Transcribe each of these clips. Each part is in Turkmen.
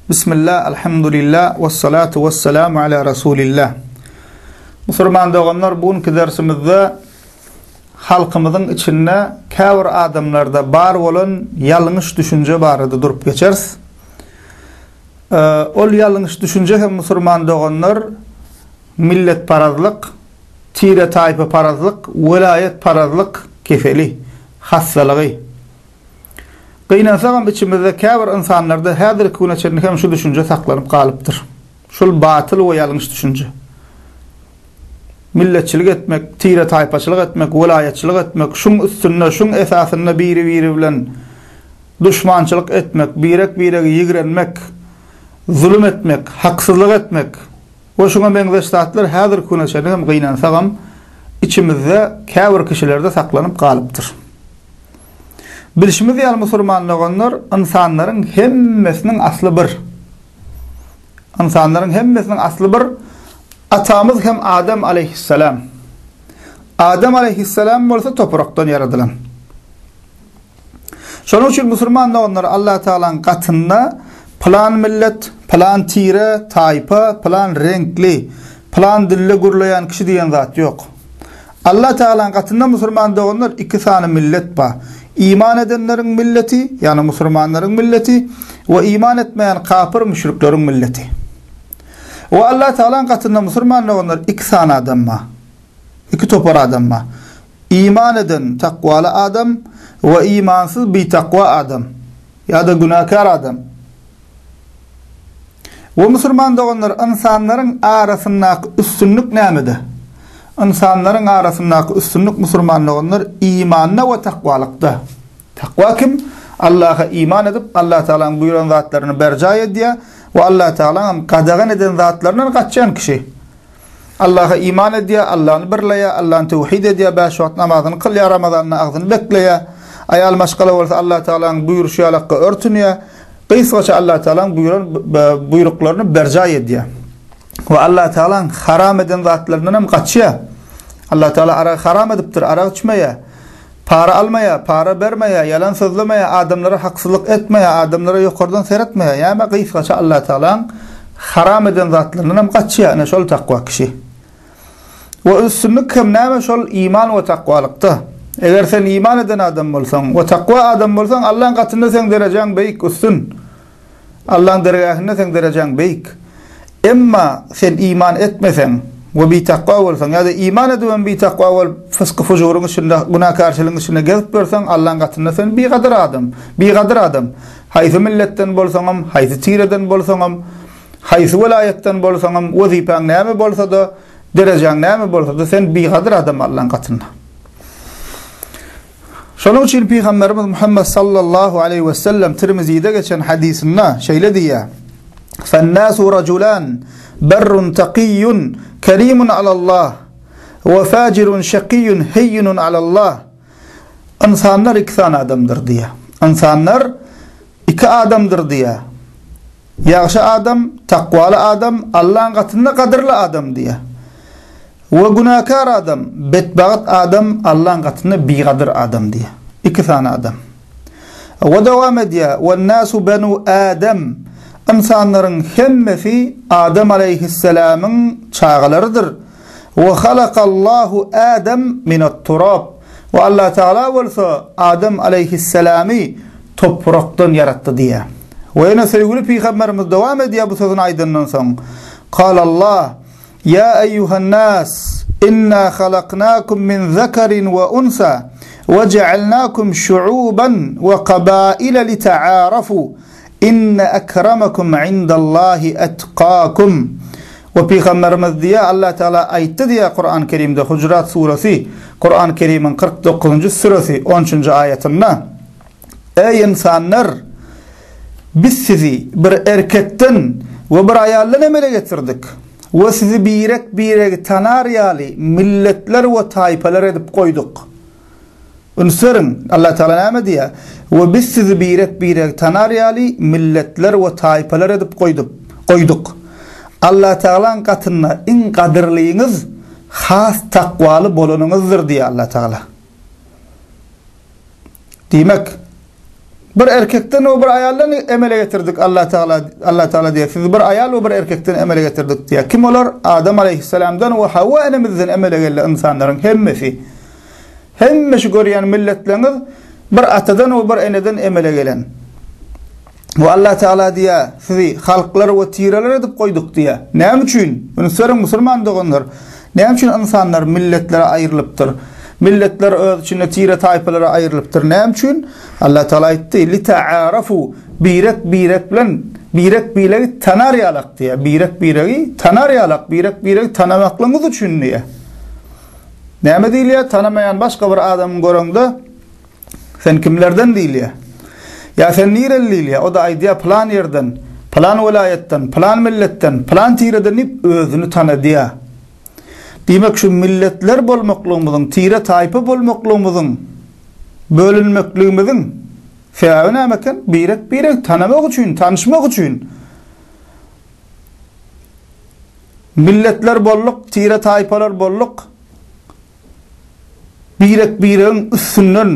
Bismillah, alhamdulillah, wessalatu wessalamu ala rasulillah. Musulman doganlar, bu günki dersimizde halkymyzyň içinde käbir adamlarda bar bolan ýalňyş düşünje barada durup geçeris. Ol ýalňyş düşünje hem musulman doganlar milletparazlyk, tire-taýpaparazlyk, welaýatparazlyk keseli, hassalygy. Gynansagam içimizde käbir ynsanlarda häzirki güne çenli hem şu düşünje saklanyp galypdyr. Şul batyl we ýalňyş düşünje. Milletçilik etmek, tire-taýpaçylyk etmek, welaýatçylyk etmek, şuň üstünde, şuň esasynda biri-biri bilen duşmançylyk etmek, birek-biregi ýigrenmek, zulum etmek, haksyzlyk etmek we şuňa meňzeş zatlar häzirki güne çenli hem gynansagam içimizde käbir kişilerde saklanyp galypdyr. Bilşimiz ýaly musurman doganlar ynsanlaryň hemmesiniň asly bir. Ynsanlaryň hemmesiniň asly bir. Atamyz hem Adam aleýhissalam. Adam aleýhissalam bolsa toprakdan ýaradylan. Şonuň üçin musurman doganlar Allah Tagalaň gatynda pylan millet, pylan tire, taýpa, pylan reňkli, pylan dilde gürleýän kişi diýen zat ýok. Allah Tagalaň gatynda musurman doganlar iki sany millet bar. Iman edenleriň milleti, ýagny musurmanlaryň milleti we iman etmeýän kapyr müşrikleriň milleti. We Allah Tagalaň gatynda musurman doganlar iki sany adam bar. Iki topar adam bar. Iman eden takwaly adam we imansyz bitakwa adam ýa-da günäkär adam. We musulman doganlar ynsanlaryň arasyndaky üstünlik nämede? Ynsanlaryň arasyndaky üstünlik musulman doganlar imanda we takwalykda. Takwa kim? Allaha iman edip, Allah Tagalaň buýran zatlaryny berjaý edýär we Allah Tagalaň gadagan eden zatlaryndan gaçýan kişi. Allaha iman edýär, Allany birleýär, Allany töwhid edýär, bäş wagt namazyny kylýar, Ramazanda agzyny bekleýär. Aýal maşgala bolsa Allah Tagalaň buýruşy ýalakka örtünýär. Gysgaça Allah Tagalaň buýran buýruklaryny berjaý edýär. We Allah Tagalaň haram eden zatlaryndan hem gaçýar. Allah Tagala aragy haram edipdir, arak içmeýär. Para almaýar, para bermeýär, ýalan sözlemeýär, adamlara haksyzlyk etmeýär, adamlara ýokardan seretmeýär. Ýa-da gysgaça Allah Tagalaň haram eden zatlaryndan hem gaçýar. Ine şol takwa kişi. We üstünlik hem näme şol iman we takwalykda. Eger sen iman eden adam bolsaň we takwa adam bolsaň, Allaň gatynda seň derejäň beýik, üstün. Allaň dergähinde seň derejäň beýik. Emma sen iman etmeseň we bitakwa bolsaň ýa-da iman edibem bitakwa bolup fysky-fujuryň içinde, günäkärçiligiň içinde gezip ýörseň, Allaň gatynda sen bigadyr adam, bigadyr adam. Haýsy milletden bolsaňam, haýsy tireden bolsaňam, haýsy welaýatdan bolsaňam, wezipäň näme bolsa-da, derejäň näme bolsa-da, sen bigadyr adam Allaň gatynda. Şonuň üçin Pygamberimiz Muhammet sallallahu aleýhi we sellem Tirmizide geçen hadysynda şeýle diýýär, Fennasu rajulan, berrun takiyyun, kerimun alallah, we fajirun şekiyyun heyyinun alallah. Ynsanlar iki sany adamdyr diýýär. Ynsanlar iki adamdyr diýýär. Ýagşy adam, takwaly adam, Allaň gatynda gadyrly adam diýýär. We günäkär adam, betbagt adam, Allaň gatynda bigadyr adam diýýär. Iki sany adam. We dowam edýär, Wen-nasu benu Adam, ynsanlaryň hemmesi Adam aleýhissalamyň çagalarydyr. We halakallahu Adam minat-turab, we Allah Tagala bolsa Adam aleýhissalamy toprakdan ýaratdy diýýär. We ýene söýgüli pygamberimiz dowam edýär bu sözüni aýdandan soň, Kalallah, Ýa eýýuhan-nas, inna halaknakum min zekarin we unsa, we jealnakum şu'uban we kabaile lita'arafu, inne ekremakum indallahi etkakum. We pygamberimiz diýýär, Allah Tagala aýtdy diýýär Kuran Kerimde, Hujurat suresi, Kuran Kerimiň 49-njy süresi, 13-nji aýatynda, Eý ynsanlar! Biz sizi bir erkekden we bir aýaldan emele getirdik we sizi birek-biregi tanar ýaly milletler we taýpalar edip goýduk. Üns beriň, Allah Tagala näme diýýär? We biz sizi birek-biregi tanar ýaly milletler we taýpalar edip goýduk. Goýduk. Allah Tagalaň gatynda iň gadyrlyňyz has takwaly bolanyňyzdyr diýýär Allah Tagala. Diýmek, Bir erkekden we bir aýaldan emele getirdik Allah Tagala Allah Tagala diýýär. Sizi bir aýal we bir erkekden emele getirdik diýýär. Kim olar? Adam aleýhissalamdan we Hawa enemizden emele geldi ynsanlaryň hemmesi. Hemme şu görýän milletleriňiz bir atadan we bir eneden emele gelen. We Allah Tagala diýýär, sizi halklar we tireler edip goýduk diýýär. Näme üçin? Üns beriň musulman doganlar. Näme üçin ynsanlar milletlere aýrylypdyr? Milletler öz içinde tire-taýpalara aýrylypdyr. Näme üçin? Allah Tagala aýtdy, Lita'arafu, birek-birek bilen, birek-biregi tanar ýalak diýýär. Birek-biregi tanar ýalak, birek-biregi tanamaklygyňyz üçin diýýär. Näme diýilýär? Tanamaýan başga bir adamyň göreňde, Sen kimlerden diýilýär. Ýa sen nireli diýilýär. O-da aýdýar, pylan ýerden, pylan welaýatdan, pylan milletden, pylan tireden diýip özüni tanadýar. Diýmek şu milletler bolmaklygymyzyň, tire-taýpa bolmaklygymyzyň, bölünmekligimiziň sebäbi näme eken? Birek-biregi tanamak üçin, tanyşmak üçin. Milletler bolduk, tire-taýpalar bolduk. Birek-biregiň üstünden,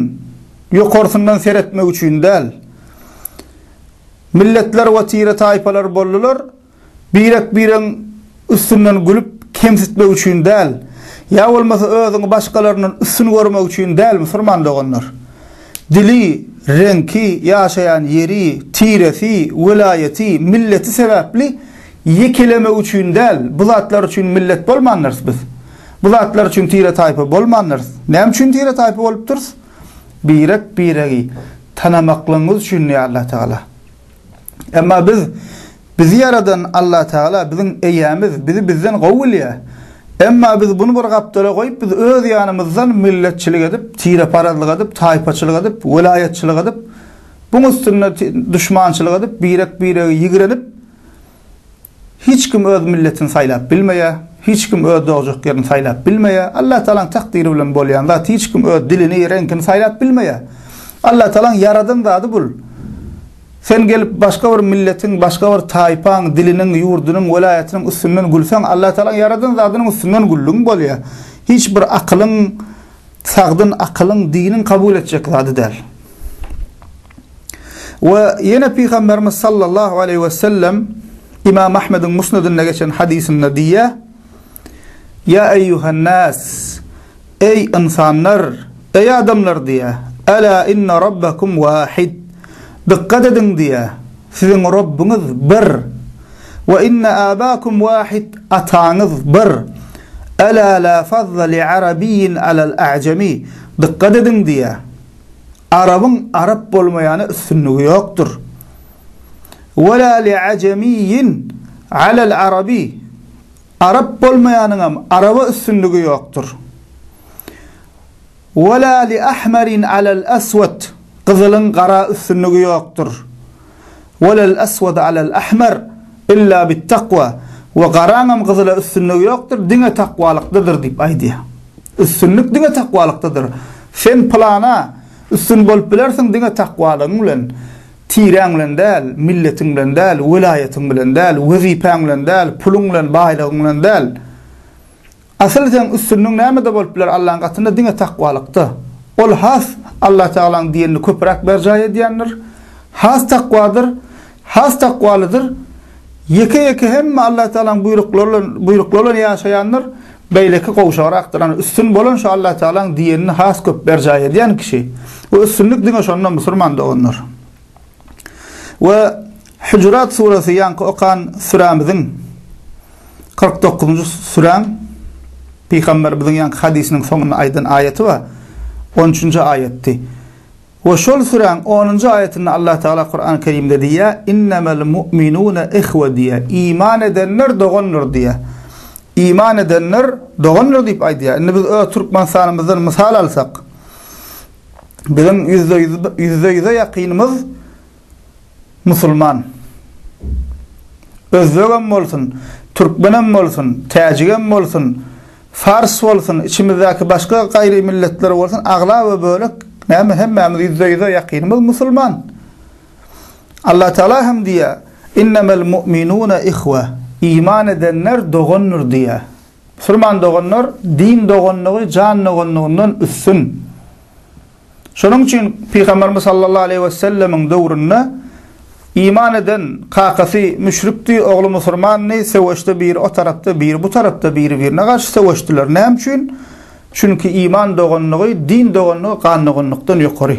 ýokarsyndan seretmek üçin däl. Milletler we tire-taýpalar boldular, birek-biregiň üstünden gülüp, kemsitmek üçin däl. Ýa bolmasa özüňi başgalaryndan üstün görmek üçin däl, musurman doganlar. Dili, reňki, ýaşaýan ýeri, tiresi, welaýaty, milleti sebäpli ýekelemek üçin däl, bu zatlar üçin millet bolmandyrys biz. Bu zatlar üçin tire-taýpa bolmandyrys. Näme üçin tire-taýpa bolupdyrys? Birek-biregi tanamaklygyňyz üçin diýýär Allatagala. Emma biz bizi ýaradan Allatagala biziň eýämiz, bizi bizden gowy bilýär. Emma biz buny bir gapdala goýup, biz öz ýanymyzdan milletçilik edip, tireparazlyk edip, taýpaçylyk edip, welaýatçylyk edip, buň üstünde duşmançylyk edip, birek-biregi ýigrenip, Hiç kim öz milletini saýlap bilmeýär. Hiç kim öz dogjak ýerini saýlap bilmeýär. Allatagalaň takdyry bilen bolýan zat. Hiç kim öz dilini, reňkini saýlap bilmeýär. Allatagalaň ýaradan zady bul. Sen gelip başga bir milletiň, başga bir taýpaň diliniň, ýurdunyň, welaýatynyň üstünden gülseň, Allatagalaň ýaradan zadynyň üstünden güldügiň bolýar. Hiç bir akylyň, sagdyn akylyň, diniň kabul etjek zady däl. We ýene Pygamberimiz sallallahu aleýhi we sellem Imam Ahmediň Musnadynda geçen hadysynda diýýär, Ýa eýýuhan-nas, eý ynsanlar, eý adamlar diýýär, Ela inna Rabbakum wahid. Dykgat ediň diýýär, siziň Robbuňyz bir. We inna abakum wahid, ataňyz bir. Ela la fazla li arabiyyin alal a'jami. Dykgat ediň diýýär. Arabyň arap bolmaýana üstünligi ýokdur. Wela li ajemiyyin alel arabi. Arap bolmaýanyňam araba üstünligi ýokdur. Wela li ahmerin alel aswad. Gyzylyň gara üstünligi ýokdur. Welel aswad alel ahmer illa bit takwa. We garaňam gyzyla üstünligi ýokdur, diňe takwalykdadyr diýip aýdýar. Üstünlik diňe takwalykdadyr. Sen pylana üstün bolup bilersiň diňe takwalygyň bilen, tiräň bilen däl, milletiň bilen däl, welaýatyň bilen däl, wezipäň bilen däl, puluň bilen, baýlygyň bilen däl. Asyl seň üstünligiň nämede bolup biler Allaň gatynda diňe takwalykda. Ol has Allatagalaň diýenini köpräk berjaý edýändir. Has takwadyr, has takwalydyr. Ýeke-ýeke hemme Allatagalaň buýruklary bilen buýruklary bilen ýaşaýandyr. Beýleki gowşagrakdyr. Ýagny üstün bolan şu Allatagalaň diýenini has köp berjaý edýän kişi. We üstünlik diňe şonda musurman doganlar. We Hujurat suresi ýaňky okan sürämiziň 49-njy süräň Pygamberimiziň ýaňky hadysynyň soňunda aýdan aýaty bar. 13-nji aýatdy. We şol süräň 10-njy aýatynda Allah Tagala Kur'an-ı Kerimde diýýär: "Innemel mu'minune ihwe" diýýär. Iman edenler dogandyr diýýär. Iman edenler dogandyr diýip aýdýar. Indi biz öz Türkmenistanymyzdan mysal alsak, Biziň ýüzde ýüze ýakynymyz musulman. Özbegem bolsun, türkmenem bolsun, täjigem bolsun, fars bolsun, içimizdäki başga gaýry milletler bolsun, aglaba bölek näme hemmämiz ýüzde ýüze ýakynymyz musulman. Allah Teala hem diýýär, Innemel mu'minune ihwe. Iman edenler dogandyr diýýär. Musulman doganlar din doganlygy jan doganlygyndan üstün. Şonuň üçin Pygamberimiz sallallahu aleýhi we sellemiň döwründe iman eden kakasy müşrikdi, ogly musurmandy, söweşde biri o tarapda, biri bu tarapda biri-birine garşy söweşdiler. Näme üçin? Çünki iman doganlygy, din doganlygy gan doganlykdan ýokary.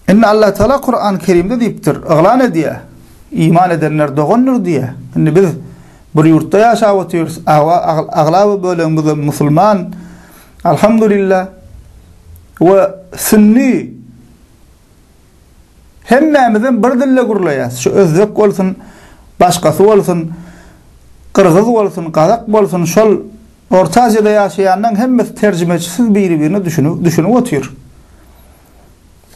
Indi Allah Teala Kur'an-ı Kerimde diýipdir, yglan edýär. Iman edenler dogandyr diýýär. Indi biz bir ýurtda ýaşap otyrys, aglaba bölegimiz musulman. Alhamdulillah. We sünni hemmämizem bir dilde gürleýäs. Şu özbek bolsun, başgasy bolsun, gyrgyz bolsun, gazak bolsun, şol Orta Aziýada ýaşaýanlaryň hemmesi terjimeçisiz biri-birine düşünip, düşünip otyr.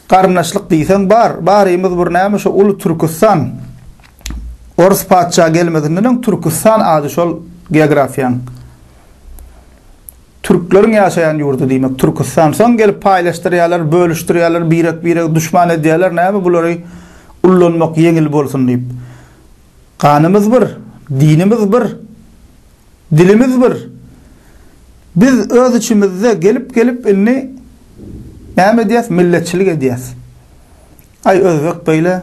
Garyndaşlyk diýseň bar. Barymyz bir näme şo uly Türküstan. Orus patyşa gelmezinden öň Türküstan ady şol geografiýaň. Türkleriň ýaşaýan ýurdy diýmek Türküstan. Soň gelip paýlaşdyrýarlar, bölüşdirýärler, birek-biregi duşman edýärler. Näme bulary ullanmak ýeňil bolsun diýip. Ganymyz bir, dinimiz bir, dilimiz bir. Biz öz içimizde gelip-gelip indi näme edýäs? Milletçilik edýäs. Aý özbek beýle,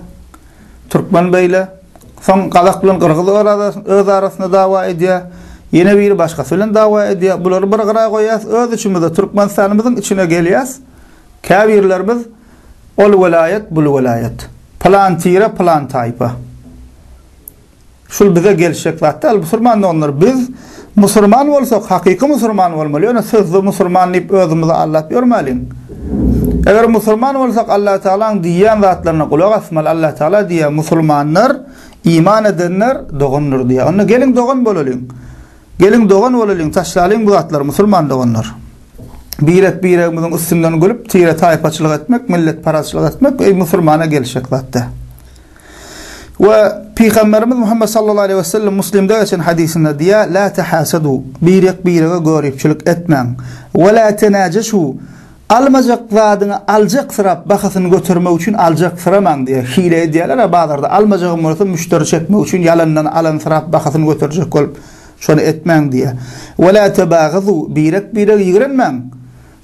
türkmen beýle. Soň gazak bilen gyrgyz öz arasynda dawa edýär. Ýene biri başgasy bilen dawa edýär. Bulary bir gyra goýýas, öz içimizde Türkmenistanymyzyň içine gelýäs. Käbirlerimiz ol welaýat, bul welaýat. Pylan tire, pylan taýpa. Şul bize gelişjek zat däl musurman doganlar. Biz musurman bolsak hakyky musurman bolmaly. Ýöne sözde musurman diýip özümizi aldap ýörmäliň. Eger musurman bolsak Allah Tagalaň diýýän zatlaryna gulak asmaly. Allah Tagala diýýär musulmanlar iman edenler dogandyr diýýär. Onda geliň dogan bolalyň. Geliň dogan bolalyň taşlalyň bu zatlary musulman doganlar. Birek biregimiziň üstünden gülüp tire taýpaçylyk etmek, milletparazçylyk etmek eý musulmana gelişjek zat däl. We Pygamberimiz Muhammed sallallahu aleyhi ve sellem Muslimde geçen hadysynda diýýär, La tehasadu, birek-birege göripçilik etmäň. We la tenajeshu, almajak zadyňy aljaksyrap bahasyny götermek üçin aljaksyramaň diýýär. Hile edýärler-ä bazarda, almajagym bolsa müşderi çekmek üçin ýalandan alansyrap bahasyny göterjek bolup, şony etmäň diýýär. We la tebagazu, birek-biregi ýigrenmäň.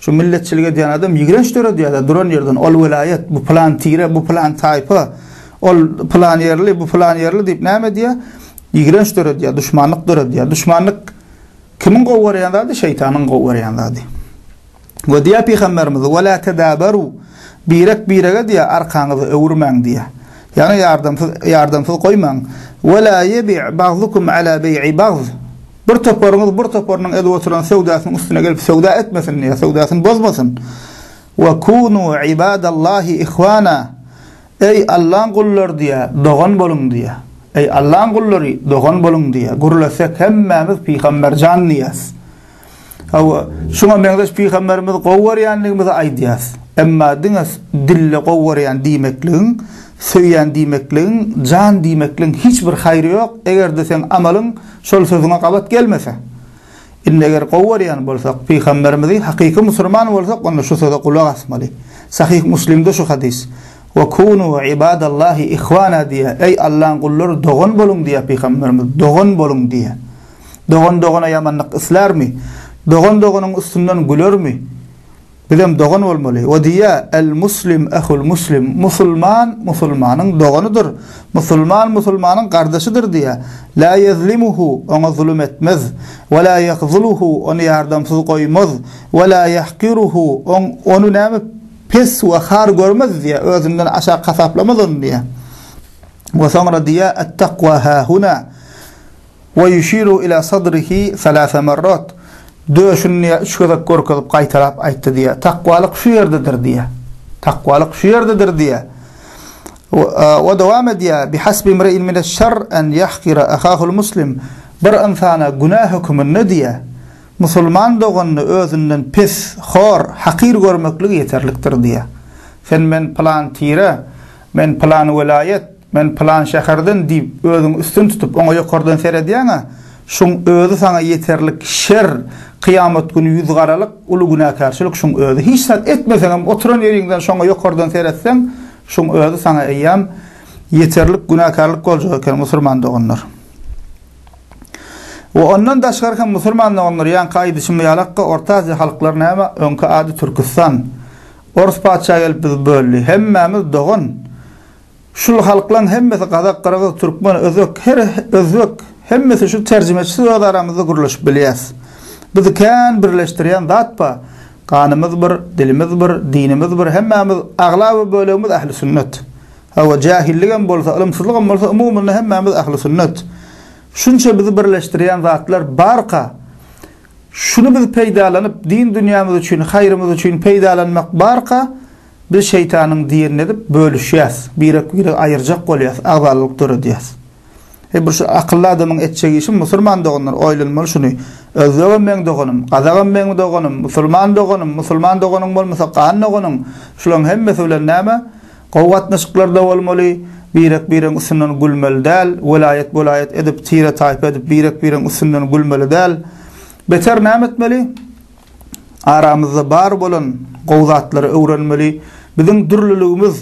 Şu milletçilik edýän adam ýigrenç döredýär-de duran ýerden ol welaýat, bu pylan tire, bu pylan taýpa, ol pylan ýerli, bu pylan ýerli diýip näme edýär? Ýigrenç döredýär, duşmanlyk döredýär. Duşmanlyk kimiň gowy görýän zady? Şeýtanyň gowy görýän zady. We diýýär pygamberimiz, "Ve la tedaberu" Birek-birege diýýär, arkaňyzy öwürmäň diýýär. Ýagny ýardamsyz ýardamsyz goýmaň. Ve la yebi' bagzukum ala beý'i bagz. Bir toparyňyz bir toparynyň edip oturan söwdasynyň üstüne gelip söwda etmesin diýýär, söwdasyny bozmasyn. Ve kunu ibadallahi ihwana. Eý Allaň gullary diýýär, dogan boluň diýýär. Eý Allaň gullary, dogan boluň diýýär. Gürlesek hemmämiz pygamberjan diýýäs. Hawa, şuňa meňzeş pygamberimizi gowy görýändigimizi aýdýas. Emma diňe dilde gowy görýän diýmekligiň, söýýän diýmekligiň, jan diýmekligiň hiç bir haýry ýok, eger-de seň amalyň şol sözüňe gabat gelmese. Indi eger gowy görýän bolsak pygamberimizi, hakyky musurman bolsak, onda şu söze gulak asmaly. Sahyh Muslimde şu hadys. We kunu ibadallahi ihwana diýýär. Eý Allaň gullary dogan boluň diýýär pygamberimiz. Dogan boluň diýýär. Dogan dogana ýamanlyk islärmi? Dogan doganyň üstünden gülermi? Bizem dogan bolmaly. We diýýär, El muslim ehul muslim, musulman musulmanyň doganydyr, musulman musulmanyň gardaşydyr diýýär. La ýezlimuhu, oňa zulum etmez. We la ýehzuluhu, ony ýardamsyz goýmaz. We la ýehkiruhu, oň ony näme pes we har görmez diýýär, özünden aşak hasaplamaz ony diýýär. We soňra diýýär, Et-takwa hahuna. We ýuşiru ila sadrihi salasa marrat, Döşüni diýýär, üç gezek görkezip gaýtalap aýtdy diýýär. Takwalyk şu ýerdedir diýýär. Takwalyk şu ýerdedir diýýär. We dowam edýär, Bihasbi imri'in mineş-şerr en ýahkira ahahul muslim, Bir ynsana günä höküminde diýýär, musulman doganyny özünden pes, hor, hakyr görmekligi ýeterlikdir diýýär. Sen men pylan tire, men pylan welaýat, Men pylan şäherden diýip, özüňi üstün tutup, oňa ýokardan seredýäň-ä, şuň özi saňa ýeterlik şer, kyýamat güni ýüzgaralyk, uly günäkärçilik şuň özi. Hiç zat etmeseňem, oturan ýeriňden şoňa ýokardan seretseň, şuň özi saňa eýýäm ýeterlik günäkärlik boljak eken, musurman doganlar. We ondan daşgary hem musurman doganlar, ýaňky aýdyşym ýalakka Orta Aziýa halklary näme, öňki ady Türküstan. Orus patyşa gelip bizi böldi. Hemmämiz dogan. Şul halklaň hemmesi gazak, gyrgyz, türkmen, özbek, her özbek hemmesi şu terjimeçisiz öz aramyzda gürleşip bilýäs. Bizi kän birleşdirýän zat ba. Ganymyz bir, dilimiz bir, dinimiz bir, hemmämiz aglaba bölegimiz ähli sünnet. Hawa, jähilligem bolsa, ylymsyzlygam bolsa umumynda hemmämiz ähli sünnet. Şunça bizi birleşdirýän zatlar barka, şuny biz peýdalanyp din dünýämiz üçin, haýrymyz üçin peýdalanmak barka, Biz şeýtanyň diýenini edip bölüşýäs, birek-biregi aýyrjak bolýas, agzalalyk döredýäs. Heý bir şu akylly adamyň etjek işimi musulman doganlar oýlanmaly şuny. Özbegem meň doganym, gazagam meň doganym, musulman doganym, musulman doganyň bolmasa gan doganyň, şulaň hemmesi bilen näme gowy gatnaşyklarda bolmaly, birek-biregiň üstünden gülmeli däl, welaýat-welaýat edip, tire-taýpa edip birek-biregiň üstünden gülmeli däl. Beter näme etmeli? Aramyzda bar bolan gowy zatlary öwrenmeli. Biziň dürlüligimiz,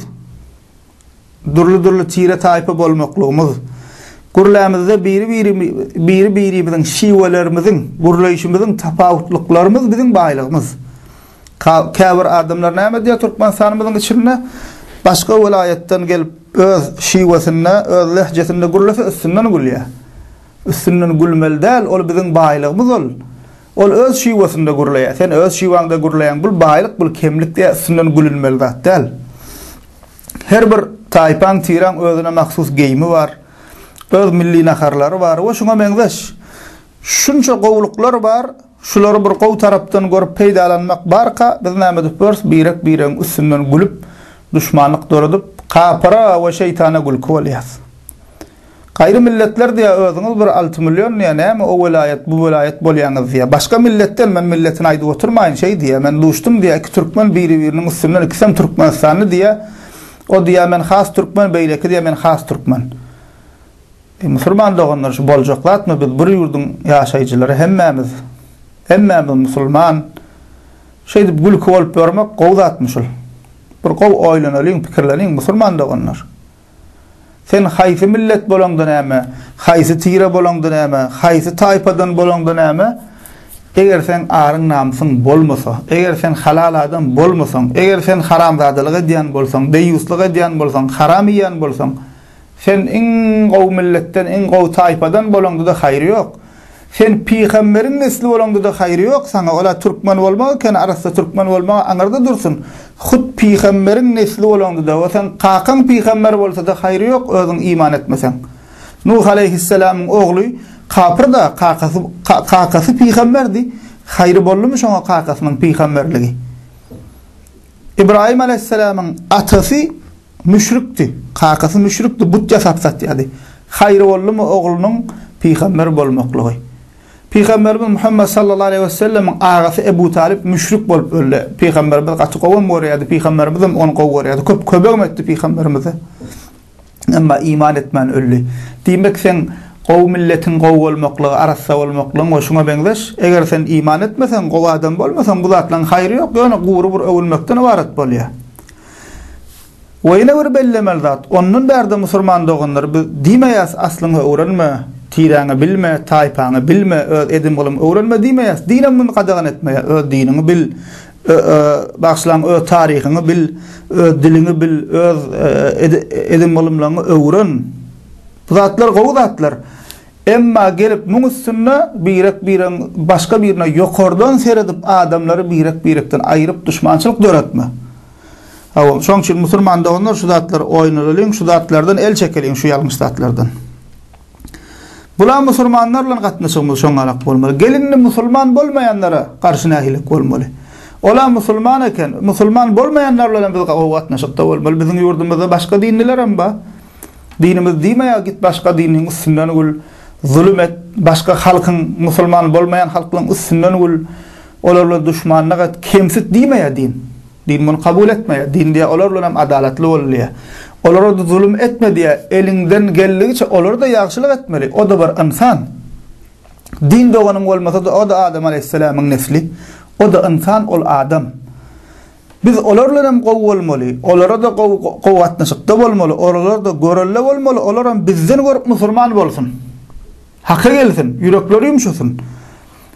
dürli-dürli tire-taýpa bolmaklygymyz, gürlämizde biri-biri-biri-birimiziň şiwelerimiziň, gürleýşimiziň tapawutlyklarymyz biziň baýlygymyz. Käbir adamlar näme diýýär Türkmenistanymyzyň içinde başga welaýatdan gelip öz şiwesinde, öz lehjesinde gürlese üstünden gülýär. Üstünden gülmeli däl, ol biziň baýlygymyz ol. Ol öz şiwesinde gürleýär, sen öz şiwaňda gürleýäň. Bul baýlyk, bul kemlik diýä üstünden gülünmeli zat däl. Her bir taýpaň, tiräň özüne mahsus geýimi bar. Öz milli naharlary bar we şuňa meňzeş. Şunça gowulyklar bar, şulary bir gowy tarapdan görüp peýdalanmak barka, biz näme edip ýörüs, birek-biregiň üstünden gülüp, duşmanlyk döredip, kapyra we şeýtana gülki bolýas. Gaýry milletler diýýär özüňiz bir 6 million diýýär näme o welaýat bu welaýat bolýaňyz diýýär. Başga milletden men milletini aýdyp oturmaýyn şeý diýýär. Men duşdum diýýär iki türkmen biri biriniň üstünden ikisem türkmenistanly diýýär. O diýýär men has türkmen beýleki diýýär men has türkmen. Eý musulman doganlar şu boljak zatmy biz bir ýurduň ýaşaýjylary hemmämiz hemmämiz musulman. Şeýdip gülki bolup ýörmek gowy zatmy şul. Bir gowy oýlanalyň pikirleniň musulman doganlar. Sen haýsy millet bolaňda näme, haýsy tire bolaňda näme, haýsy taýpadan bolaňda näme, eger seň aryň-namysyň bolmasa, eger sen halal adam bolmasaň, eger sen haramzadalyk edýän bolsaň, deýýuslyk edýän bolsaň, haram iýýän bolsaň, sen iň gowy milletden, iň gowy taýpadan bolaňda-da haýry ýok. Sen pygamberiň nesli bolaňda-da haýry ýok saňa, ol-a türkmen bolmak eken, arassa türkmen bolmagy aňyrda dursun. Hut pygamberiň nesli bolaňda-da we seň kakaň pygamber bolsa-da haýry ýok özüň iman etmeseň. Nuh aleýhissalamyň ogly kapyr-da, kakasy kakasy pygamberdi, haýry boldumy şoňa kakasynyň pygamberligi? Ybraýym aleýhissalamyň atasy Müşrikdi. Kakasy müşrikdi, but ýasap satýardy. Haýry boldumy oglunyň pygamber bolmaklygy? Pygamberimiz Muhammet sallallahu aleýhi we sellemiň agasy Ebu Talyp müşrik bolup öldi. Pygamberimiz gaty gowam görýärdi, pygamberimizem ony gowy görýärdi. Köp kömegem etdi pygamberimize. Emma iman etmän öldi. Diýmek seň gowy milletiň gowy bolmaklygy, arassa bolmaklygyň we şuňa meňzeş, eger sen iman etmeseň, gowy adam bolmasaň bu zatlaryň haýry ýok, ýöne gury bir öwünmekden ybarat bolýar. We ýene bir bellemeli zat, ondan bärde musurman doganlar biz diýmeýäs aslyňy öwrenme, tiräňi bilme, taýpaňy bilme, öz edim-gylymyňy öwrenme diýmeýäs, dinem muny gadagan etmeýär, öz diniňi bil, bagyşlaň öz taryhyňy bil, öz diliňi bil, öz edim-gylymlaryňy öwren. Bu zatlar gowy zatlar. Emma gelip muň üstünde birek-biregiň başga birine ýokardan seredip adamlary birek-birekden aýyryp duşmançylyk döretme. Hawa, şoň üçin musulman doganlar şu zatlary oýnalalyň, şu zatlardan el çekeliň, şu ýalňyş zatlardan. Bula musulmanlar bilen gatnaşygymyz şoňalak bolmaly. Gel indi musulman bolmaýanlara garşy nähilik bolmaly. Ola musulman eken, musulman bolmaýanlar bilen hem biz gowy gatnaşykda bolmaly. Biziň ýurdumyzda başga dinliler hem bar. Dinimiz diýmeýär git başga diniň üstünden gül, zulum et, başga halkyň musulman bolmaýan halklaryň üstünden gül, olar bilen duşmanlyk et, kemsit diýmeýär din. Din muny kabul etmeýär. Din diýýär olar bilen hem adalatly bol diýýär. Olara-da zulum etme diýýär. Eliňden geldigiçe olara-da ýagşylyk etmeli. O-da bir ynsan. Din doganyň bolmasa-da o-da Adam aleýhissalamyň nesli. O-da ynsan, ol adam. Biz olar bilen hem gowy bolmaly, olara-da gowy gowy gatnaşykda bolmaly, olara-da görelde bolmaly, olaram bizden görüp musulman bolsun. Haka gelsin, ýürekleri ýumşasyn.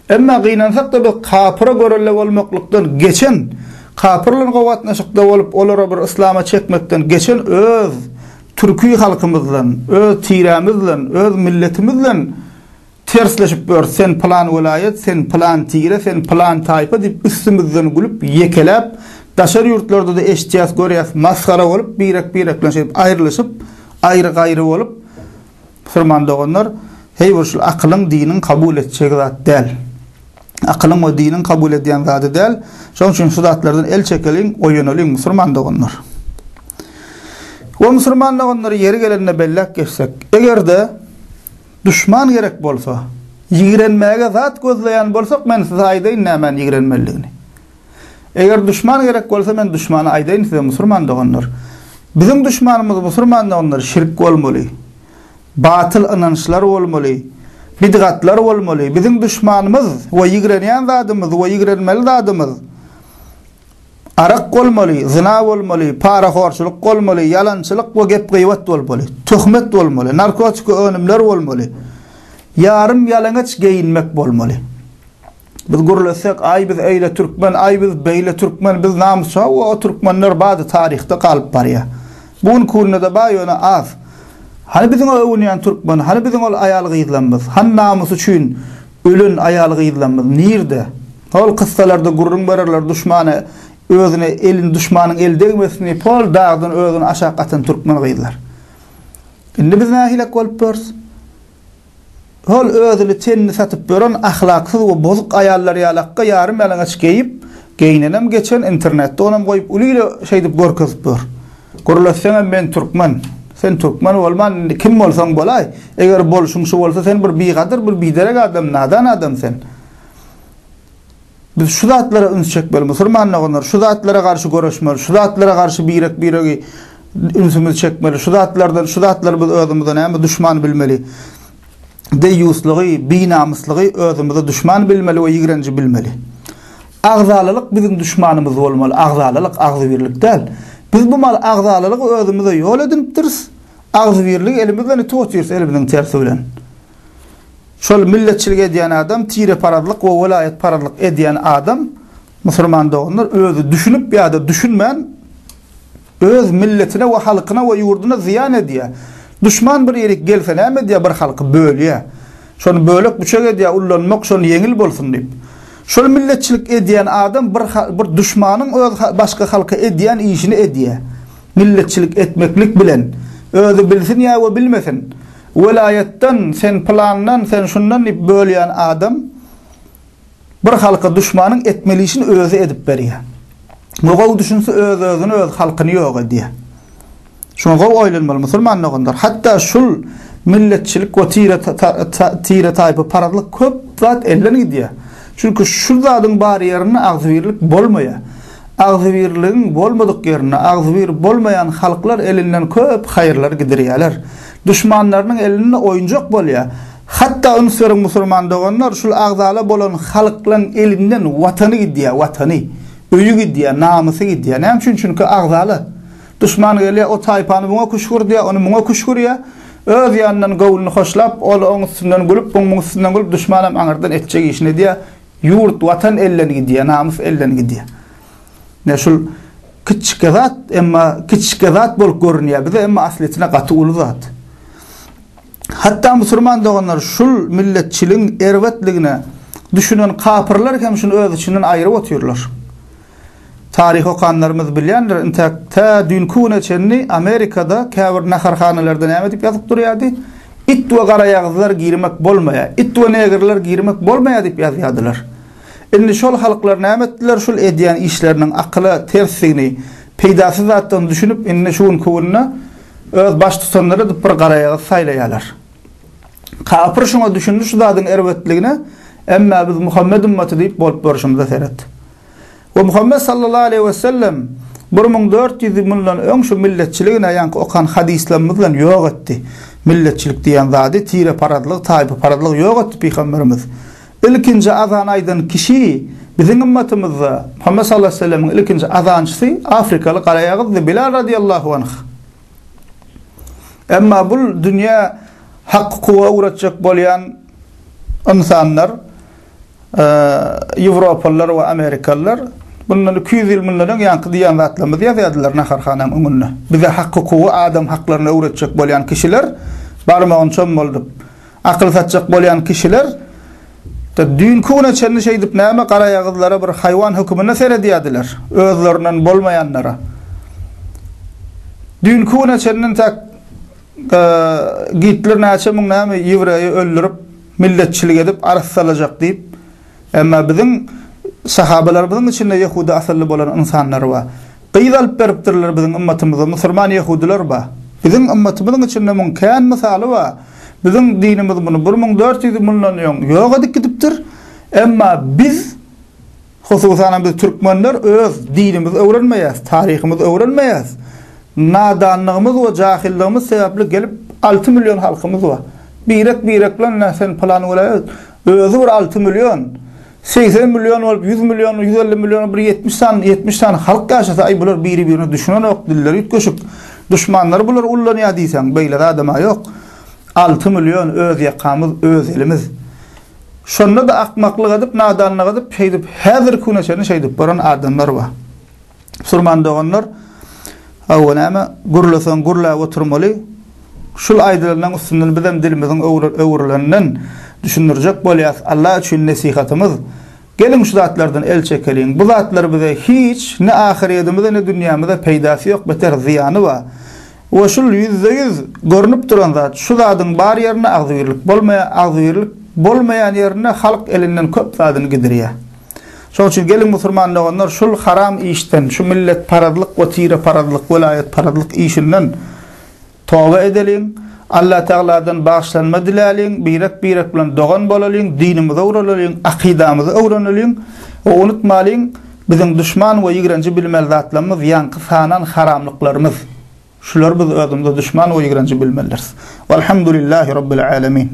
Emma gynansak-da biz kapyra görelde bolmaklykdan geçen, Kapyr bilen gowy gatnaşykda bolup, olara bir yslama çekmekden geçen öz türki halkymyzdan, öz tirämiz bilen, öz milletimiz bilen tersleşip ýörüs. Sen pylan welaýat, sen pylan tire, sen pylan taýpa diýip üstümizden gülüp, ýekeläp, daşary ýurtlarda-da eşitýäs, görýäs, masgara bolup, birek-birek bilen şeýdip aýrylyşyp, aýry-gaýry bolup, Musulman doganlar, heý bir şul akylyň, diniň kabul etjegi zat däl. Akylyň we diniň kabul edýän zady däl. Şonuň üçin şu zatlardan el çekeliň, oýanalyň musulman doganlar. We musulman doganlar ýeri gelende belläp geçsek, eger-de duşman gerek bolsa, ýigrenmäge zat gözleýän bolsak, men size aýdaýyn nämäni ýigrenmelidigini. Eger duşman gerek bolsa men duşmany aýdaýyn size musurman doganlar. Biziň duşmanymyz musurman doganlar şirk bolmaly. Batyl ynançlar bolmaly. Bidgatlar bolmaly. Biziň duşmanymyz we ýigrenýän zadymyz we ýigrenmeli zadymyz arak bolmaly, zyna bolmaly, parahorçulyk bolmaly, ýalançylyk we gep-gybat bolmaly, töhmet bolmaly, narkotika önümler bolmaly. Ýarym ýalaňaç geýinmek bolmaly. Biz gürlesek, aý biz eýle türkmen, aý biz beýle türkmen, biz namys hawa o türkmenler bady taryhda galyp barýa. Bu günki günde-de bar ýöne az. Hany biziň o öwünýän türkmen, hany biziň ol aýal-gyzlarymyz, hany namys üçin ölen aýal-gyzlarymyz nirde? Hol kyssalarda gürrüň bererler duşmana özüne elini duşmanyň eli degmesin diýip hol dagdan özüni aşak atan türkmen gyzlar. Indi biz nähilek bolup ýörüs? Hol özüni tenini satyp ýören ahlaksyz we bozuk aýallar ýalakga ýarym ýalaňaç geýip, geýnenem geçen internetde onam goýup uly ile şeýdip görkezip ýör. Gürletseňem men türkmen. Sen türkmen bolman indi kim bolsaň bolaý. Eger bolşuň şu bolsa sen bir bigadyr bir biderek adam nadan adam sen. Biz şu zatlara üns çekmeli musurman doganlar, şu zatlara garşy göreşmeli, şu zatlara garşy birek-biregi ünsümizi çekmeli, şu zatlardan, şu zatlary biz özümize näme duşman bilmeli. Deýýuslygy, binamyslygy özümize duşman bilmeli we ýigrenji bilmeli. Agzalalyk biziň duşmanymyz bolmaly, agzalalyk, agzybirlik däl. Biz bu mal agzalalygy özümize ýol edinipdiris, agzybirligi elimiz bilen itip otyrys elimiziň tersi bilen. Şol milletçilik edýän adam, tireparazlyk we welaýatparazlyk edýän adam, musulman doganlar, özi düşünip ýa-da düşünmän öz milletine we halkyna we ýurduna zyýan edýär. Duşman bir ýerik gelse näme edýär, bir halky bölýär. Şony bölek-büçek edýär, ullanmak şony ýeňil bolsun diýip. Şol milletçilik edýän adam bir bir duşmanyň öz başga halka edýän işini edýär. Milletçilik etmeklik bilen, özi bilsin ýa we bilmesin, Welaýatdan, sen pylandan, sen şundan diýip bölýän adam bir halka duşmanyň etmeli işini özi edip berýär. We gowy düşünse öz-özüni, öz halkyny ýok edýär. Şuňa gowy oýlanmaly musulman doganlar. Hatda şul milletçilik we tire tire taýpa parazlyk köp zat elden gidýär. Çünki şu zadyň bar ýerinde agzybirlik bolmaýar. Agzybirligiň bolmadyk ýerinde agzybir bolmaýan halklar elinden köp haýyrlar gidirýärler. Duşmanlarynyň elinde oýunjak bolýar. Hatda üns beriň musulman doganlar şul agzala bolan halklaň elinden watany gidýär watany. Öýi gidýär, namysy gidýär. Näme üçin çünki agzala. Duşman gelýär o taýpany muňa küşgürdýär, ony muňa küşgürýär. Öz ýanyndan göwnüni hoşlap, ol oň üstünden gülüp, buň muň üstünden gülüp duşmanam aňyrdan etjek işini edýär. Ýurt, watan elden gidýär, namys elden gidýär. Ne şul kiçjike zat, emma kiçjike zat bolup görünýär bize, emma aslyýetinde gaty uly zat. Hatda musulman doganlar şul milletçiligiň erbetligine düşünen kapyrlar hem şuny öz içinden aýryp otyrlar. Taryh okanlarymyz bilýändir, intäk tä düýnki güne çenli Amerikada käbir naharhanalarda näme diýip ýazyp durýardy? It we garaýagyzlar girmek bolmaýar, it we negrler girmek bolmaýar diýip ýazýardylar. Indi şol halklar näme etdiler, şul edýän işleriniň akyla tersdigini, peýdasyz zatdygyny düşünip, indi şu günki günde öz baştutanlary edip bir garaýagyz saýlaýarlar. Kapyr şuňa düşündi şu zadyň erbetligine, emmä biz Muhammet ümmaty diýip bolup görşümize seret. We Muhammet sallallahu aleýhi we sellem 1400 ýyl mundan öň şu milletçiligine ýaňky okan hadyslarymyz bilen ýok etdi. Milletçilik diýen zady, tireparazlygy, taýpaparazlygy ýok etdi pygamberimiz. Ilkinji azan aýdan kişi biziň ymmatymyzda Muhammet sallallahu aleýhi we sellemiň ilkinji azançysy afrikaly garaýagyzdy Bilal radiýallahu anh. Emma bul dünýä hak-hukuga öwretjek bolýan ynsanlar Ýewropalylar we amerikalylar. Bundan 200 ýyl mundan öň ýaňky diýen zatlarymyzy ýazýardylar naharhanaň öňünde. Bize hak-hukugy, adam haklaryny öwretjek bolýan kişiler barmagyny çommaldyp, akyl satjak bolýan kişiler de düýnki güne çenli şeýdip näme garaýagyzlara bir haýwan höküminde seredýärdiler, özlerinden bolmaýanlara. Düýnki güne çenli entäk Gitler näçe müň näme ýewreýi öldürip, milletçilik edip arassalajak diýip, emma biziň sahabalarymyzyň içinde ýehudi asylly bolan ynsanlar bar. Gyz alyp beripdirler biziň ymmatymyza, musulman ýehudiler bar. Biziň ymmatymyzyň içinde muň kän mysaly bar. Biziň dinimiz muny 1400 ýyl mundan öň ýok edip gidipdir. Emma biz Hususanam biz türkmenler öz dinimizi öwrenmeýäs, taryhymyzy öwrenmeýäs. Nadanlygymyz we jahillygymyz sebäpli gelip 6 million halkymyz bar. Birek-birek bilen nä sen pylan welaýat özi bir 6 million, 80 million bolup 100 million, 150 million bir 70 sany, 70 sany halk ýaşasa aý bular biri-birine düşünenok, dilleri üýtgeşik. Duşmanlar bulary ullanýar diýseň, beýle zadam-a ýok. 6 million öz ýakamyz, öz elimiz. Şonda-da akmaklyk edip, nadanlyk edip, şeýdip, häzirki güne çenli şeýdip boran adamlar bar. Musulman doganlar, hawa näme, gürleseň gürläp oturmaly. Şul aýdylanyň üstünden bizem dilimiziň öwrüleninden düşündirjek bolýas. Allah üçin nesihatymyz, geliň şu zatlardan el çekeliň. Bu zatlar bize hiç, ne ahyrýetimize, ne dünýämize peýdasy ýok, beter zyýany bar. We şul ýüzde-ýüz görnüp duran zat, şu zadyň bar ýerinde agzybirlik bolmaýar, agzybirlik bolmaýan ýerinde halk elinden köp zadyny gidirýär. Şonuň üçin geliň musurman doganlar şul haram işden, şu milletparazlyk we tireparazlyk, welaýatparazlyk işinden toba edeliň, Allatagladan bagyşlanma diläliň, birek-birek bilen dogan bolalyň, dinimizi öwreneliň, akydamyzy öwreneliň we unutmalyň, Biziň duşman we ýigrenji bilmeli zatlarymyz ýaňky sanan haramlyklarymyz. Şulary biz özümize duşman we ýigrenji bilmelidiris. Walhamdulillahi Rabbil Alemin.